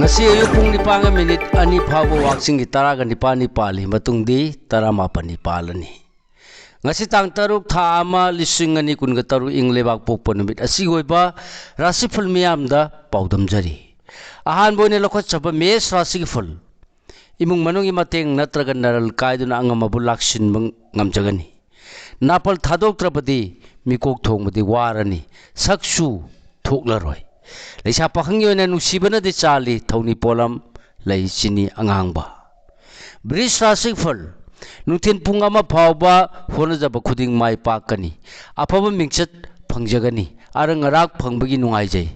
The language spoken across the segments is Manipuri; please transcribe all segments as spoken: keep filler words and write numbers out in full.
ꯉꯁꯤ ꯑꯌꯨꯛ ꯄꯨꯡ ꯅꯤꯄꯥꯟꯒ ꯃꯤꯅꯤꯠ ꯑꯅꯤ ꯐꯥꯎꯕ ꯋꯥꯛꯆꯤꯡꯒꯤ ꯇꯔꯥꯒ ꯅꯤꯄꯥꯟꯅꯤ ꯄꯥꯜꯂꯤ, ꯃꯇꯨꯡꯗꯤ ꯇꯔꯥꯃꯥꯄꯟꯅꯤ ꯄꯥꯜꯂꯅꯤ꯫ ꯉꯁꯤ ꯇꯥꯡ ꯇꯔꯨꯛ, ꯊꯥ ꯑꯃ, ꯂꯤꯁꯤꯡ ꯑꯅꯤ ꯀꯨꯟꯒ ꯇꯔꯨꯛ, ꯏꯪ ꯂꯩꯕꯥꯛ ꯄꯣꯛꯄ ꯅꯨꯃꯤꯠ ꯑꯁꯤꯒꯤ ꯑꯣꯏꯕ ꯔꯥꯁꯤꯐꯜ ꯃꯤꯌꯥꯝꯗ ꯄꯥꯎꯗꯝꯖꯔꯤ꯫ ꯑꯍꯥꯟꯕ ꯑꯣꯏꯅ ꯂꯧꯈꯠꯆꯕ ꯃꯦꯁ ꯔꯥꯁꯤꯒꯤ ꯐꯜ꯫ ꯏꯃꯨꯡ ꯃꯅꯨꯡꯒꯤ ꯃꯇꯦꯡ ꯅꯠꯇ꯭ꯔꯒ ꯅꯔꯜ ꯀꯥꯏꯗꯨꯅ ꯑꯉꯝꯕꯕꯨ ꯂꯥꯛꯁꯤꯟꯕ ꯉꯝꯖꯒꯅꯤ꯫ ꯅꯥꯄꯜ ꯊꯥꯗꯣꯛꯇ꯭ꯔꯕꯗꯤ ꯃꯤꯀꯣꯛ ꯊꯣꯡꯕꯗꯤ ꯋꯥꯔꯅꯤ, ꯁꯛꯁꯨ ꯊꯣꯛꯂꯔꯣꯏ꯫ ꯂꯩꯁꯥ ꯄꯥꯈꯪꯒꯤ ꯑꯣꯏꯅ ꯅꯨꯡꯁꯤꯕꯅꯗꯤ ꯆꯥꯜꯂꯤ, ꯊꯧꯅꯤ ꯄꯣꯠꯂꯝ, ꯂꯩ ꯆꯤꯅꯤ ꯑꯉꯥꯡꯕ꯫ ꯕ꯭ꯔꯤꯖ ꯔꯥꯁꯤꯐꯜ꯫ ꯅꯨꯡꯊꯤꯜ ꯄꯨꯡ ꯑꯃ ꯐꯥꯎꯕ ꯍꯣꯠꯅꯖꯕ ꯈꯨꯗꯤꯡ ꯃꯥꯏ ꯄꯥꯛꯀꯅꯤ꯫ ꯑꯐꯕ ꯃꯤꯡꯆꯠ ꯐꯪꯖꯒꯅꯤ꯫ ꯑꯔꯪ ꯑꯔꯥꯛ ꯐꯪꯕꯒꯤ ꯅꯨꯡꯉꯥꯏꯖꯩ꯫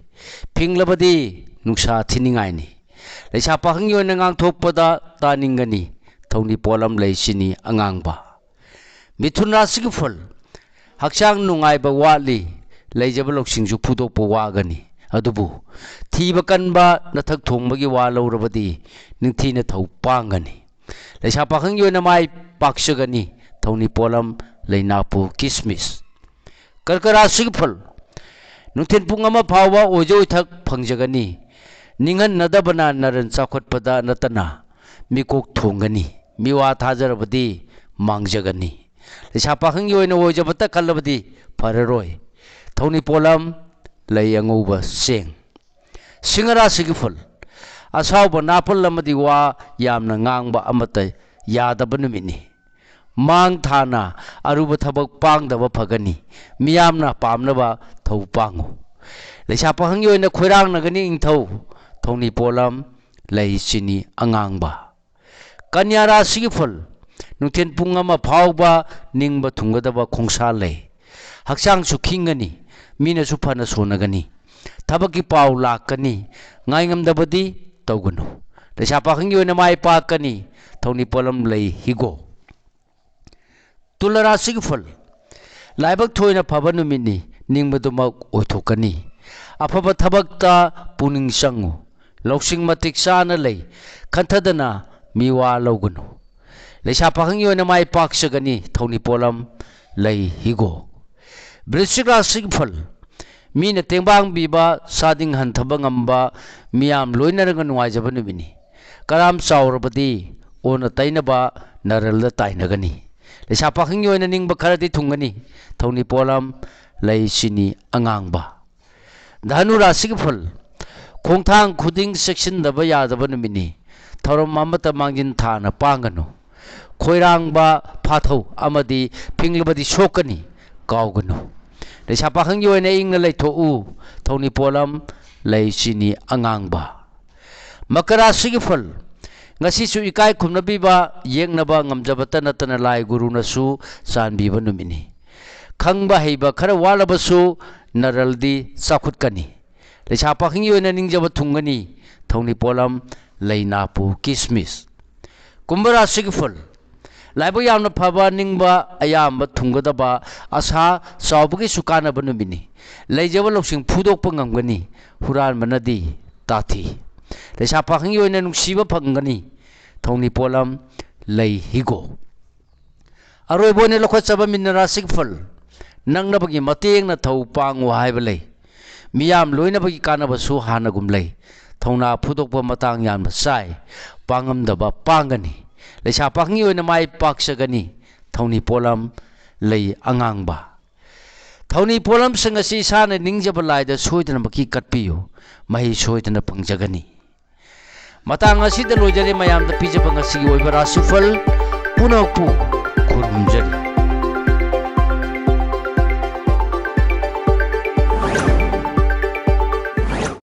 ꯐꯤꯡꯂꯕꯗꯤ ꯅꯨꯡꯁꯥ ꯊꯤꯅꯤꯡꯉꯥꯏꯅꯤ꯫ ꯂꯩꯁꯥ ꯄꯥꯈꯪꯒꯤ ꯑꯣꯏꯅ ꯉꯥꯡꯊꯣꯛꯄꯗ ꯇꯥꯅꯤꯡꯒꯅꯤ꯫ ꯊꯧꯅꯤ ꯄꯣꯠꯂꯝ, ꯂꯩ ꯆꯤꯅꯤ ꯑꯉꯥꯡꯕ꯫ ꯃꯤꯊꯨꯟ ꯔꯥꯁꯤꯒꯤ ꯐꯜ꯫ ꯍꯛꯆꯥꯡ ꯅꯨꯡꯉꯥꯏꯕ ꯋꯥꯠꯂꯤ꯫ ꯂꯩꯖꯕ ꯂꯧꯁꯤꯡꯁꯨ ꯐꯨꯗꯣꯛꯄ ꯋꯥꯒꯅꯤ꯫ ꯑꯗꯨꯕꯨ ꯊꯤꯕ ꯀꯟꯕ ꯅꯊꯛ ꯊꯣꯡꯕꯒꯤ ꯋꯥ ꯂꯧꯔꯕꯗꯤ ꯅꯤꯡꯊꯤꯅ ꯊꯧ ꯄꯥꯡꯒꯅꯤ꯫ ꯂꯩꯁꯥ ꯄꯥꯈꯪꯒꯤ ꯑꯣꯏꯅ ꯃꯥꯏ ꯄꯥꯛꯆꯒꯅꯤ꯫ ꯊꯧꯅꯤ ꯄꯣꯠꯂꯝ, ꯂꯩꯅꯥꯄꯨ, ꯀꯤꯁꯃꯤꯁ꯫ ꯀꯔꯀ ꯔꯥꯁꯤꯒꯤ ꯐꯜ꯫ ꯅꯨꯡꯊꯤꯜ ꯄꯨꯡ ꯑꯃ ꯐꯥꯎꯕ ꯑꯣꯏꯖ ꯑꯣꯏꯊꯛ ꯐꯪꯖꯒꯅꯤ꯫ ꯅꯤꯡꯍꯟꯅꯗꯕꯅ ꯅꯔꯟ ꯆꯥꯎꯈꯠꯄꯗ ꯅꯠꯇꯅ ꯃꯤꯀꯣꯛ ꯊꯣꯡꯒꯅꯤ꯫ ꯃꯤꯋꯥ ꯊꯥꯖꯔꯕꯗꯤ ꯃꯥꯡꯖꯒꯅꯤ꯫ ꯂꯩꯁꯥ ꯄꯥꯈꯪꯒꯤ ꯑꯣꯏꯅ ꯑꯣꯏꯖꯕꯇ ꯈꯜꯂꯕꯗꯤ ꯐꯔꯔꯣꯏ꯫ ꯊꯧꯅꯤ ꯄꯣꯠꯂꯝ, ꯂꯩ ꯑꯉꯧꯕ, ꯆꯦꯡ꯫ ꯁꯤꯡꯍ ꯔꯥꯁꯤꯒꯤ ꯐꯜ꯫ ꯑꯁꯥꯎꯕ, ꯅꯥꯄꯜ ꯑꯃꯗꯤ ꯋꯥ ꯌꯥꯝꯅ ꯉꯥꯡꯕ ꯑꯃꯠꯇ ꯌꯥꯗꯕ ꯅꯨꯃꯤꯠꯅꯤ꯫ ꯃꯥꯡ ꯊꯥꯅ ꯑꯔꯨꯕ ꯊꯕꯛ ꯄꯥꯡꯗꯕ ꯐꯒꯅꯤ꯫ ꯃꯤꯌꯥꯝꯅ ꯄꯥꯝꯅꯕ ꯊꯧ ꯄꯥꯡꯉꯨ꯫ ꯂꯩꯁꯥ ꯄꯥꯈꯪꯒꯤ ꯑꯣꯏꯅ ꯈꯣꯏꯔꯥꯡꯅꯒꯅꯤ ꯏꯪꯊꯧ꯫ ꯊꯧꯅꯤ ꯄꯣꯠꯂꯝ, ꯂꯩ ꯆꯤꯅꯤ ꯑꯉꯥꯡꯕ꯫ ꯀꯟꯌꯥ ꯔꯥꯁꯤꯒꯤ ꯐꯜ꯫ ꯅꯨꯡꯊꯤꯜ ꯄꯨꯡ ꯑꯃ ꯐꯥꯎꯕ ꯅꯤꯡꯕ ꯊꯨꯡꯒꯗꯕ ꯈꯣꯡꯁꯥ ꯂꯩ꯫ ꯍꯛꯆꯥꯡꯁꯨ ꯈꯤꯡꯒꯅꯤ꯫ ꯃꯤꯅꯁꯨ ꯐꯅ ꯁꯣꯟꯅꯒꯅꯤ꯫ ꯊꯕꯛꯀꯤ ꯄꯥꯎ ꯂꯥꯛꯀꯅꯤ꯫ ꯉꯥꯏꯉꯝꯗꯕꯗꯤ ꯇꯧꯒꯅꯨ꯫ ꯂꯩꯁꯥ ꯄꯥꯈꯪꯒꯤ ꯑꯣꯏꯅ ꯃꯥꯏ ꯄꯥꯛꯀꯅꯤ꯫ ꯊꯧꯅꯤ ꯄꯣꯠꯂꯝ, ꯂꯩ ꯍꯤꯒꯣꯛ꯫ ꯇꯨꯂꯥ ꯔꯥꯁꯤꯒꯤ ꯐꯜ꯫ ꯂꯥꯏꯕꯛ ꯊꯣꯏꯅ ꯐꯕ ꯅꯨꯃꯤꯠꯅꯤ꯫ ꯅꯤꯡꯕꯗꯨꯃꯛ ꯑꯣꯏꯊꯣꯛꯀꯅꯤ꯫ ꯑꯐꯕ ꯊꯕꯛꯇ ꯄꯨꯛꯅꯤꯡ ꯆꯪꯉꯨ꯫ ꯂꯧꯁꯤꯡ ꯃꯇꯤꯛ ꯆꯥꯅ ꯂꯩ꯫ ꯈꯟꯊꯗꯅ ꯃꯤꯋꯥ ꯂꯧꯒꯅꯨ꯫ ꯂꯩꯁꯥ ꯄꯥꯈꯪꯒꯤ ꯑꯣꯏꯅ ꯃꯥꯏ ꯄꯥꯛꯆꯒꯅꯤ꯫ ꯊꯧꯅꯤ ꯄꯣꯠꯂꯝ, ꯂꯩ ꯍꯤꯒꯣꯛ꯫ ꯕ꯭ꯔꯤꯁꯤꯛ ꯔꯥꯁꯤꯒꯤ ꯐꯜ꯫ ꯃꯤꯅ ꯇꯦꯡꯕꯥꯡꯕꯤꯕ, ꯆꯥꯗꯤꯡ ꯍꯟꯊꯕ ꯉꯝꯕ, ꯃꯤꯌꯥꯝ ꯂꯣꯏꯅꯔꯒ ꯅꯨꯡꯉꯥꯏꯖꯕ ꯅꯨꯃꯤꯠꯅꯤ꯫ ꯀꯔꯥꯝ ꯆꯥꯎꯔꯕꯗꯤ ꯑꯣꯟꯅ ꯇꯩꯅꯕ ꯅꯔꯜꯗ ꯇꯥꯏꯅꯒꯅꯤ꯫ ꯂꯩꯁꯥ ꯄꯥꯈꯪꯒꯤ ꯑꯣꯏꯅ ꯅꯤꯡꯕ ꯈꯔꯗꯤ ꯊꯨꯡꯒꯅꯤ꯫ ꯊꯧꯅꯤ ꯄꯣꯠꯂꯝ ꯂꯩ ꯆꯤꯅꯤ ꯑꯉꯥꯡꯕ꯫ ꯙꯅꯨ ꯔꯥꯁꯤꯒꯤ ꯐꯜ꯫ ꯈꯣꯡꯊꯥꯡ ꯈꯨꯗꯤꯡ ꯆꯦꯛꯁꯤꯟꯗꯕ ꯌꯥꯗꯕ ꯅꯨꯃꯤꯠꯅꯤ꯫ ꯊꯧꯔꯝ ꯑꯃꯠꯇ ꯃꯥꯡꯖꯤꯟ ꯊꯥꯅ ꯄꯥꯡꯒꯅꯨ꯫ ꯈꯣꯏꯔꯥꯡꯕ ꯐꯥꯊꯧ ꯑꯃꯗꯤ ꯐꯤꯡꯂꯕꯗꯤ ꯁꯣꯛꯀꯅꯤ, ꯀꯥꯎꯒꯅꯨ꯫ ꯂꯩꯁꯥ ꯄꯥꯈꯪꯒꯤ ꯑꯣꯏꯅ ꯏꯪꯅ ꯂꯩꯊꯣꯛꯎ꯫ ꯊꯧꯅꯤ ꯄꯣꯠꯂꯝ ꯂꯩ ꯆꯤꯅꯤ ꯑꯉꯥꯡꯕ꯫ ꯃꯀꯔꯥ ꯔꯥꯁꯤꯒꯤ ꯐꯜ꯫ ꯉꯁꯤꯁꯨ ꯏꯀꯥꯏ ꯈꯨꯝꯅꯕꯤꯕ, ꯌꯦꯛꯅꯕ ꯉꯝꯖꯕꯇ ꯅꯠꯇꯅ ꯂꯥꯏ ꯒꯨꯔꯨꯅꯁꯨ ꯆꯥꯟꯕꯤꯕ ꯅꯨꯃꯤꯠꯅꯤ꯫ ꯈꯪꯕ ꯍꯩꯕ ꯈꯔ ꯋꯥꯠꯂꯕꯁꯨ ꯅꯔꯜꯗꯤ ꯆꯥꯎꯈꯠꯀꯅꯤ꯫ ꯂꯩꯁꯥ ꯄꯥꯈꯪꯒꯤ ꯑꯣꯏꯅ ꯅꯤꯡꯖꯕ ꯊꯨꯡꯒꯅꯤ꯫ ꯊꯧꯅꯤ ꯄꯣꯠꯂꯝ ꯂꯩ ꯅꯥꯄꯨ ꯀꯤꯁꯃꯤꯁ꯫ ꯀꯨꯝꯚ ꯔꯥꯁꯤꯒꯤ ꯐꯜ꯫ ꯂꯥꯏꯕꯛ ꯌꯥꯝꯅ ꯐꯕ, ꯅꯤꯡꯕ ꯑꯌꯥꯝꯕ ꯊꯨꯡꯒꯗꯕ, ꯑꯁꯥ ꯆꯥꯎꯕꯒꯤꯁꯨ ꯀꯥꯟꯅꯕ ꯅꯨꯃꯤꯠꯅꯤ꯫ ꯂꯩꯖꯕ ꯂꯧꯁꯤꯡ ꯐꯨꯗꯣꯛꯄ ꯉꯝꯒꯅꯤ꯫ ꯍꯨꯔꯥꯟꯕꯅꯗꯤ ꯇꯥꯊꯤ꯫ ꯂꯩꯁꯥ ꯄꯥꯈꯪꯒꯤ ꯑꯣꯏꯅ ꯅꯨꯡꯁꯤꯕ ꯐꯪꯒꯅꯤ꯫ ꯊꯧꯅꯤ ꯄꯣꯠꯂꯝ ꯂꯩ ꯍꯤꯒꯣꯛ꯫ ꯑꯔꯣꯏꯕ ꯑꯣꯏꯅ ꯂꯧꯈꯠꯆꯕ ꯃꯤꯟꯅ ꯔꯥꯁꯤꯒꯤ ꯐꯜ꯫ ꯅꯛꯅꯕꯒꯤ ꯃꯇꯦꯡꯅ ꯊꯧ ꯄꯥꯡꯉꯨ ꯍꯥꯏꯕ ꯂꯩ꯫ ꯃꯤꯌꯥꯝ ꯂꯣꯏꯅꯕꯒꯤ ꯀꯥꯟꯅꯕꯁꯨ ꯍꯥꯟꯅꯒꯨꯝ ꯂꯩ꯫ ꯊꯧꯅꯥ ꯐꯨꯗꯣꯛꯄ ꯃꯇꯥꯡ ꯌꯥꯝꯅ ꯆꯥꯏ꯫ ꯄꯥꯡꯉꯝꯗꯕ ꯄꯥꯡꯒꯅꯤ꯫ ꯂꯩꯁꯥ ꯄꯥꯈꯪꯒꯤ ꯑꯣꯏꯅ ꯃꯥꯏ ꯄꯥꯛꯆꯒꯅꯤ꯫ ꯊꯧꯅꯤ ꯄꯣꯠꯂꯝ ꯂꯩ ꯑꯉꯥꯡꯕ꯫ ꯊꯧꯅꯤ ꯄꯣꯠꯂꯝꯁꯤꯡ ꯑꯁꯤ ꯏꯁꯥꯅ ꯅꯤꯡꯖꯕ ꯂꯥꯏꯗ ꯁꯣꯏꯗꯅꯃꯛꯀꯤ ꯀꯠꯄꯤꯌꯨ꯫ ꯃꯍꯩ ꯁꯣꯏꯗꯅ ꯐꯪꯖꯒꯅꯤ꯫ ꯃꯇꯥꯡ ꯑꯁꯤꯗ ꯂꯣꯏꯖꯔꯦ ꯃꯌꯥꯝꯗ ꯄꯤꯖꯕ ꯉꯁꯤꯒꯤ ꯑꯣꯏꯕ ꯔꯥꯁꯤꯐꯜ ꯄꯨꯝꯅꯃꯛꯄꯨ ꯈꯨꯔꯨꯝꯖꯔꯤ꯫